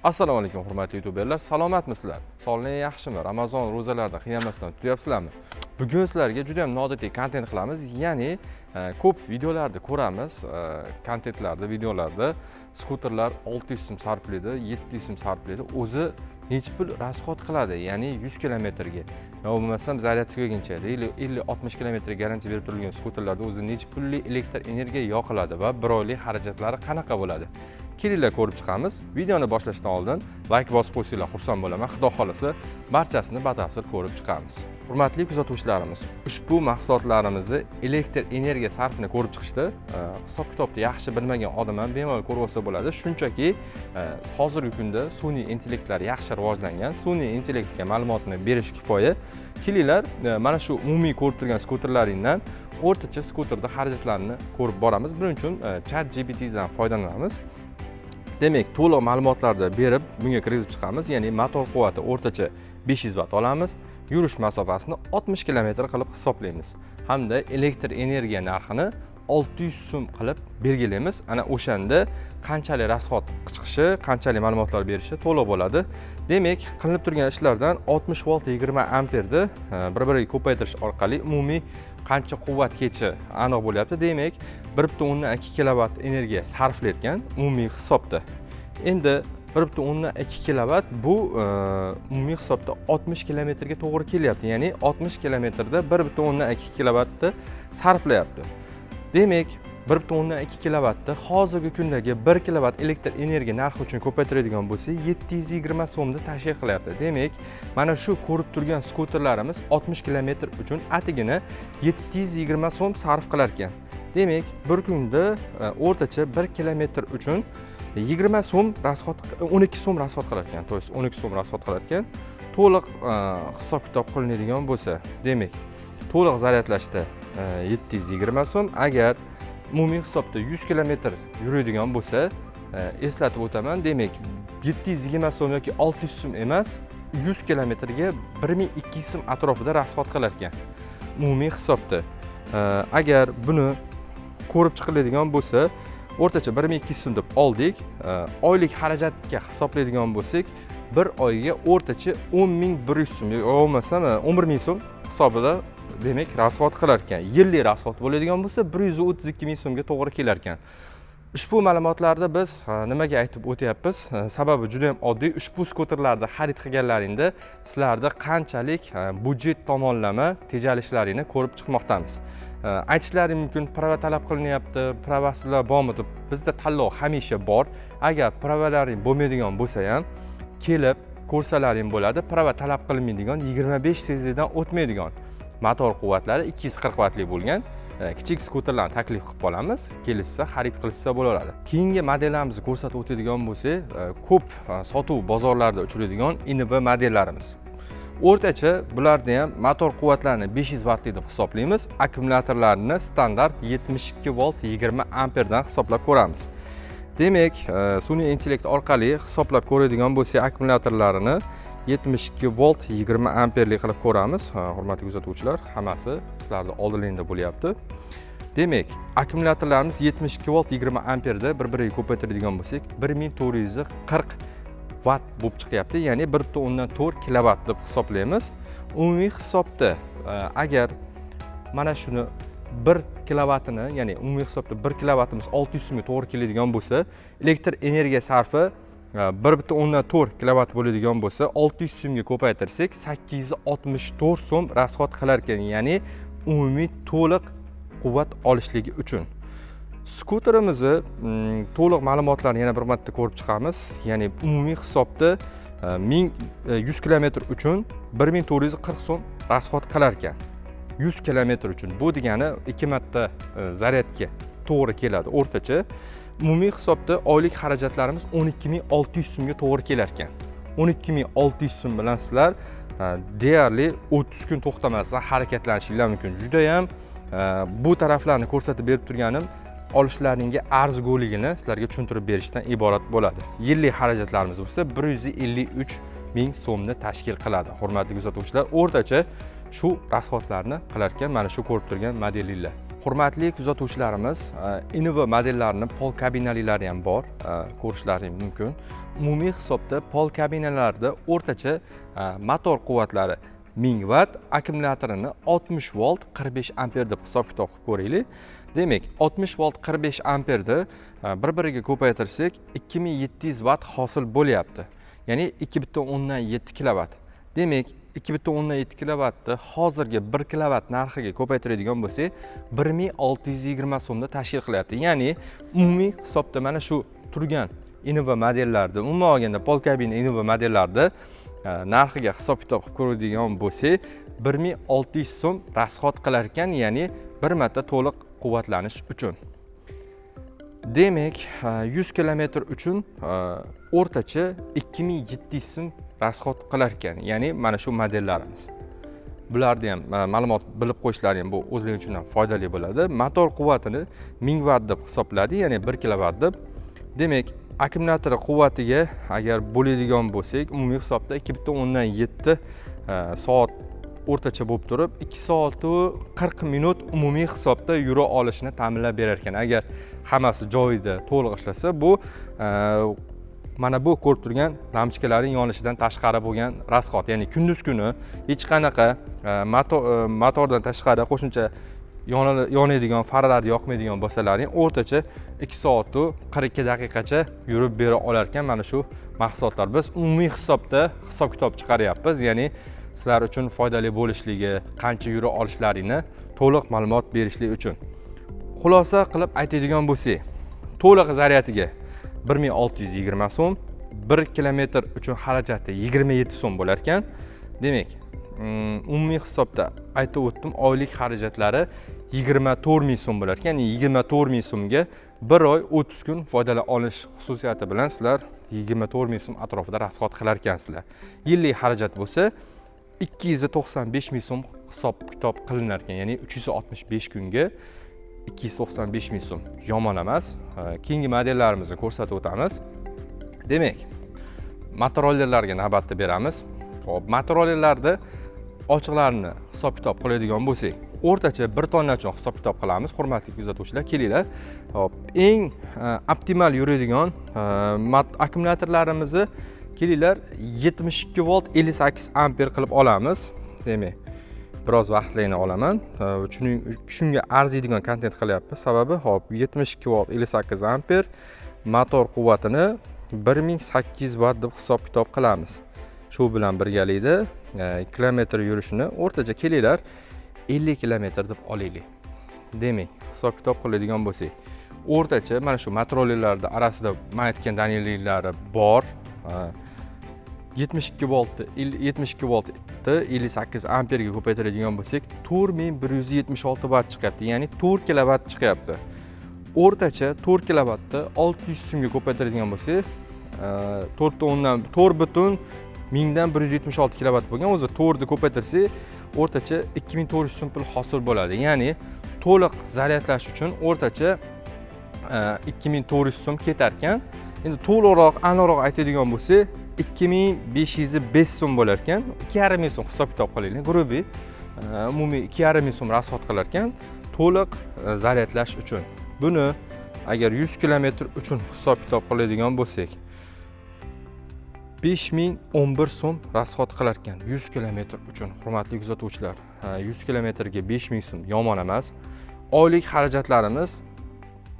Assalomu alaykum, hurmatli youtuberlar, salomatmisizlar? Sog'lig'ing yaxshimi? Ramazon ro'zalarida qiynalmasdan tutyapsizlarmi? Bugun sizlarga juda ham noodatiy kontent qilamiz, ya'ni ko'p videolarda ko'ramiz, kontentlarda, videolarda skuterlar 600 so'm sarflaydi, 700 so'm sarflaydi. O'zi necha pul расход qiladi, ya'ni 100 kilometrga yo bo'lmasam zaryad tugaguncha, deylik, 50-60 kilometrga garantiya berib turilgan skuterlarda o'zi necha pullik elektr energiya yoqiladi va bir oylik xarajatlari qanaqa bo'ladi? Kelinglar, ko'rib chiqamiz. Videoni boshlashdan oldin layk bosib qo'ysanglar, xursand bo'laman. Xudo xohlasa, barchasini batafsil ko'rib chiqamiz. Hurmatli kuzatuvchilarimiz, ushbu mahsulotlarimizni elektr energiya sarfini ko'rib chiqishda hisob kitobni yaxshi bilmagan odam ham bemalol ko'rib olsa bo'ladi. Shunchaki hozirgi kunda sun'iy intellektlar yaxshi rivojlangan, sun'iy intellektga ma'lumotni berish kifoya. Kelinglar, mana shu umumiy ko'rib turgan skuterlaringdan o'rtacha skuterda xarajatlarni ko'rib boramiz. Buning uchun ChatGPTdan foydalanamiz. Demak, to'liq ma'lumotlarni berib, bunga kirgizib chiqamiz, ya'ni motor quvvati o'rtacha 500 vatt olamiz, yurish masofasini 60 kilometr qilib hisoblaymiz hamda elektr energiya narxini 600 so'm qilib belgilaymiz. Ana o'shanda qanchalik расход chiqishi, qanchalik ma'lumotlar berishi to'liq bo'ladi. Demak, qilinib turgan ishlardan 60 volt 20 amperni bir biriga ko'paytirish orqali umumiy qancha quvvat ketishi aniq bo'lyapti. Demak, 1,2 kilovat energiya sarflayotgan umumiy hisobda. Endi 1,2 kilovat bu umumiy hisobda 60 kilometrga to'g'ri kelyapti, ya'ni 60 kilometrda 1,2 kilovatni sarflayapti. Demak, 1,2 kilovatni hozirgi kundagi 1 kilovat elektr energiya narxi uchun ko'paytiradigan bo'lsak, 720 so'mni tashkil qilyapti. Demak, mana shu ko'rib turgan skuterlarimiz 60 kilometr uchun atigina 720 so'm sarf qilar ekan. Demak, bir kunda o'rtacha 1 kilometr uchun 20 so'm расход, 12 so'm расход qilar ekan, то есть 12 so'm расход qilar ekan. To'liq hisob kitob qilinadigan bo'lsa, demak, to'liq zaryadlashda 720 so'm. Agar umumiy hisobda 100 kilometr yuradigan bo'lsa, eslatib o'taman, demak, 720 so'm yoki 600 so'm emas, 100 kilometrga 1200 so'm atrofida расход qilar ekan umumiy hisobda. Agar buni ko'rib chiqiladigan bo'lsa, o'rtacha 1200 so'm deb oldik. Oylik xarajatga hisoblaydigan bo'lsak, bir oyga o'rtacha 10 100 so'm yo bo'lmasam 11 000 so'm hisobida, demak, расход qilar ekan. Yillik расход bo'ladigan bo'lsa, 132 000 so'mga to'g'ri kelar ekan. Ushbu ma'lumotlarni biz nimaga aytib o'tyapmiz? Sababi juda yam oddiy: ushbu skuterlarni xarid qilganlaringda sizlarda qanchalik byudjet tomonlama tejalishlaringni ko'rib chiqmoqdamiz. Aytishlari mumkin, права talab qilinyapti, права sizlar bormi deb. Bizda tanlov hamisha bor. Agar права laring bo'lmaydigan bo'lsa ham, kelib ko'rsalaring bo'ladi. Права talab qilinmaydigan, 25 ccdan o'tmaydigan, motor quvvatlari 240 vattli bo'lgan kichik skuterlarni taklif qilib qolamiz. Kelishsa, xarid qilishsa bo'laveradi. Keyingi modellarimizni ko'rsatib o'tadigan bo'lsak, ko'p sotuv bozorlarda uchraydigan NB modellarimiz. O'rtacha bularni ham motor quvvatlarini 500 vattli deb hisoblaymiz, akkumulyatorlarini standart 72 volt 20 amperdan hisoblab ko'ramiz. Demak, sun'iy intellekt orqali hisoblab ko'radigan bo'lsak, akkumulyatorlarini 72 volt 20 amperli qilib ko'ramiz. Hurmatli kuzatuvchilar, hammasi sizlarni oldinglarda bo'lyapti. Demak, akkumulyatorlarimiz 72 volt 20 amperda bir biriga ko'paytiradigan bo'lsak, 1440 vatt bo'lib chiqyapti, ya'ni 1,4 kilovat deb hisoblaymiz umumiy hisobda. Agar mana shuni 1 kilovatini, ya'ni umumiy hisobda 1 kilovatimiz 600 so'mga to'g'ri keladigan bo'lsa, elektr energiya sarfi 1,4 kilovat bo'ladigan bo'lsa, 600 so'mga ko'paytirsak, 864 so'm расход qilar ekan, ya'ni umumiy to'liq quvvat olishligi uchun. Skuterimizni to'liq ma'lumotlarni yana bir marta ko'rib chiqamiz, ya'ni umumiy hisobda 100 kilometr uchun 1440 so'm расход qilar ekan 100 kilometr uchun. Bu degani ikki marta zaryadga to'g'ri keladi o'rtacha. Umumiy hisobda oylik xarajatlarimiz 12 600 so'mga to'g'ri kelar ekan. 12 600 so'm bilan sizlar deyarli 30 kun to'xtamasdan harakatlanishinglar mumkin. Judayam bu taraflarni ko'rsatib berib turganim olishlaringga arziguligini sizlarga tushuntirib berishdan iborat bo'ladi. Yillik xarajatlarimiz bo'lsa, 153 000 so'mni tashkil qiladi. Hurmatli kuzatuvchilar, o'rtacha shu расход larni qilar ekan mana shu ko'rib turgan modelinglar. Hurmatli kuzatuvchilarimiz, Innova modellarini pol kabinalilari ham bor, ko'rishlaring mumkin. Umumiy hisobda pol kabinalarda o'rtacha motor quvvatlari 1000 vatt, akkumulyatorini 60 volt 45 amper deb hisob kitob qilib ko'raylik. Demak, 60 volt 45 amperni bir biriga ko'paytirsak, 2700 vatt hosil bo'lyapti, ya'ni 2,7 kilovat. Demak, 2,7 kilovatni hozirgi 1 kilovat narxiga ko'paytiradigan bo'lsak, 1620 so'mni tashkil qilyapti. Ya'ni umumiy hisobda mana shu turgan Innova modellarni, umuman olganda pol kabina Innova modellarni narxiga hisob kitob qilib ko'radigan bo'lsak, 1600 so'm расход qilar ekan, ya'ni bir marta to'liq quvvatlanish uchun. Demak, 100 kilometr uchun o'rtacha 2700 so'm расход qilar ekan, ya'ni mana shu modellarimiz. Bularni ham ma'lumot bilib qo'yishlari ham, bu o'zlari uchun ham foydali bo'ladi. Motor quvvatini 1000 vatt deb hisobladi, ya'ni 1 kilovat deb. Demak, akkumulyator quvvatiga agar bo'ladigan bo'lsak, umumiy hisobda 2,7 soat o'rtacha bo'lib turib, 2 soatu 40 minut umumiy hisobda yura olishini ta'minlab berar ekan, agar hammasi joyida to'liq ishlasa. Bu mana bu ko'rib turgan lampochkalarning yonishidan tashqari bo'lgan расход, ya'ni kunduz kuni hech qanaqa motordan tashqari qo'shimcha yonadigan faralarni yoqmaydigan bo'lsalaring, o'rtacha 2 soatu 42 daqiqacha yurib bera olar ekan mana shu mahsulotlar. Biz umumiy hisobda hisob kitob chiqaryapmiz, ya'ni sizlar uchun foydali bo'lishligi, qancha yura olishlaringni to'liq ma'lumot berishlik uchun. Xulosa qilib aytadigan bo'lsak, to'liq zaryadiga 1620 so'm, 1 kilometr uchun xarajati 27 so'm bo'lar ekan. Demak, umumiy hisobda aytib o'tdim, oylik xarajatlari 24 000 so'm bo'lar ekan. Ya'ni 24 000 so'mga bir oy 30 kun foydalana olish xususiyati bilan sizlar 24 000 so'm atrofida расход qilar ekansizlar. Yillik xarajat bo'lsa 295 000 so'm hisob kitob qilinar ekan, ya'ni 365 kunga 295 000 so'm yomon emas. Keyingi modellarimizni ko'rsatib o'tamiz. Demak, motorollerlarga navbatni beramiz. Ho'p, motorollerlarda ochiqlarini hisob kitob qiladigan bo'lsak, o'rtacha 1 tonna uchun hisob kitob qilamiz. Hurmatli kuzatuvchilar, kelinglar. Ho'p, eng optimal yuradigan akkumulyatorlarimizni, kelinglar, 72 volt 58 amper qilib olamiz. Demak, biroz vaqtlarni olaman. Shuning shunga arziydigan kontent qilyapmiz sababi. Hop, 72 volt 58 amper, motor quvvatini 1800 vatt deb hisob kitob qilamiz. Shu bilan birgalikda kilometr yurishini o'rtacha, kelinglar, 50 kilometr deb olaylik. Demak, hisob kitob qiladigan bo'lsak, o'rtacha mana shu motorollerlarni orasida man aytgan daneliklari bor. 72 voltni 72 voltni 58 amperga ko'paytiradigan bo'lsak, 4176 vatt chiqyapti, ya'ni 4 kilovat chiqyapti. O'rtacha 4 kilovatni 600 so'mga ko'paytiradigan bo'lsak, to'rtta o'ndan to'rt butun mingdan bir yuz yetmish olti kilovat bo'lgan o'zi. To'rtni ko'paytirsak, o'rtacha 2400 so'm pul hosil bo'ladi. Ya'ni to'liq zaryadlash uchun o'rtacha 2400 so'm ketar ekan. Endi to'liqroq, aniqroq aytadigan bo'lsak, 2505 so'm bo'lar ekan. 2500 so'm hisob kitob qilaylik, грубый, umumiy 2500 so'm расход qilar ekan to'liq zaryadlash uchun. Buni agar 100 kilometr uchun hisob kitob qiladigan bo'lsak, 5011 so'm расход qilar ekan 100 kilometr uchun. Hurmatli kuzatuvchilar, 100 kilometrga 5000 so'm yomon emas. Oylik xarajatlarimiz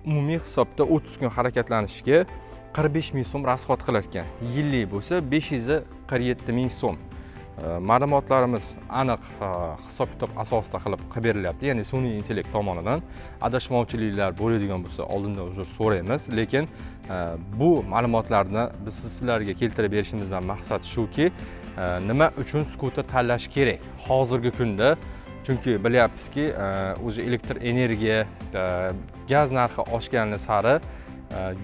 umumiy hisobda 30 kun harakatlanishga 45 000 so'm расход qilar ekan. Yillik bo'lsa 547 000 so'm. Ma'lumotlarimiz aniq hisob kitob asosida qilib berilyapti, ya'ni sun'iy intellekt tomonidan. Adashmovchiliklar bo'ladigan bo'lsa, oldindan uzr so'raymiz. Lekin bu ma'lumotlarni biz sizlarga keltirib berishimizdan maqsad shuki, nima uchun skuter tanlash kerak hozirgi kunda. Chunki bilyapmizki, уже elektr energiya, gaz narxi oshgani sari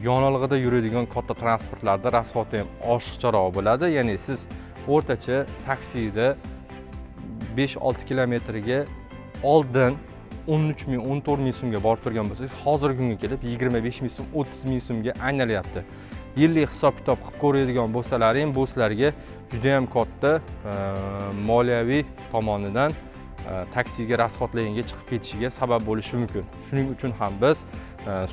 yonilg'ida yuradigan katta transportlarda расход i ham oshiqcharoq bo'ladi. Ya'ni siz o'rtacha taksida 5-6 kilometrga oldin 13 000, 14 000 so'mga borib turgan bo'lsak, hozirgi kunga kelib 25 000 so'm, 30 000 so'mga aynalyapti. Yillik hisob kitob qilib ko'radigan bo'lsalaring, bu sizlarga judayam katta moliyaviy tomonidan taksiga расход larga chiqib ketishiga sabab bo'lishi mumkin. Shuning uchun ham biz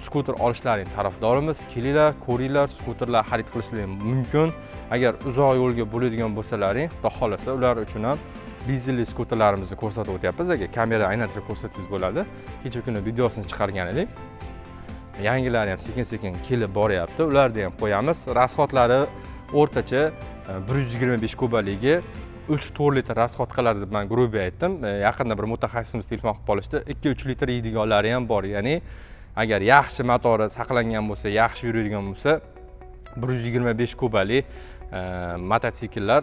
skuter olishlaring tarafdorimiz. Kelinglar, ko'ringlar, skuterlar xarid qilishlari mumkin. Agar uzoq yo'lga bo'ladigan bo'lsalaring, xudo xohlasa, ular uchun ham dizelli skuterlarimizni ko'rsatib o'tyapmiz. Agar kamera aylantirib ko'rsatsangiz bo'ladi. Kecha kuni videosini chiqargan edik. Yangilari ham sekin sekin kelib boryapti, ularni ham qo'yamiz. Расход lari o'rtacha 125 kubaligi 3-4 litr расход qiladi deb man грубо aytdim. Yaqinda bir mutaxassisimiz telefon qilib qolishdi, 2-3 litr yeydiganlari ham bor. Ya'ni agar yaxshi motori saqlangan bo'lsa, yaxshi yuradigan bo'lsa, 125 kubali mototsikllar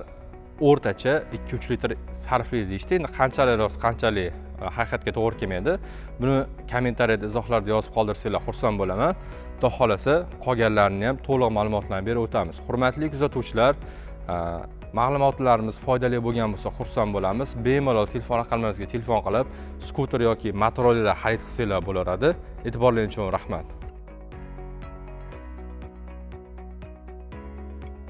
o'rtacha 2-3 litr sarflaydi deyishdi. Endi qanchalik rost, qanchalik haqiqatga to'g'ri kelmaydi, buni kommentariyada, izohlarda yozib qoldirsanglar, xursand bo'laman. Xudo xohlasa, qolganlarini ham to'liq ma'lumotlarni berib o'tamiz. Hurmatli kuzatuvchilar, ma'lumotlarimiz foydali bo'lgan bo'lsa, xursand bo'lamiz. Bemalol telefon raqamlarimizga telefon qilib, skuter yoki motorollerlar xarid qilsanglar bo'laveradi. E'tiborlaring uchun rahmat.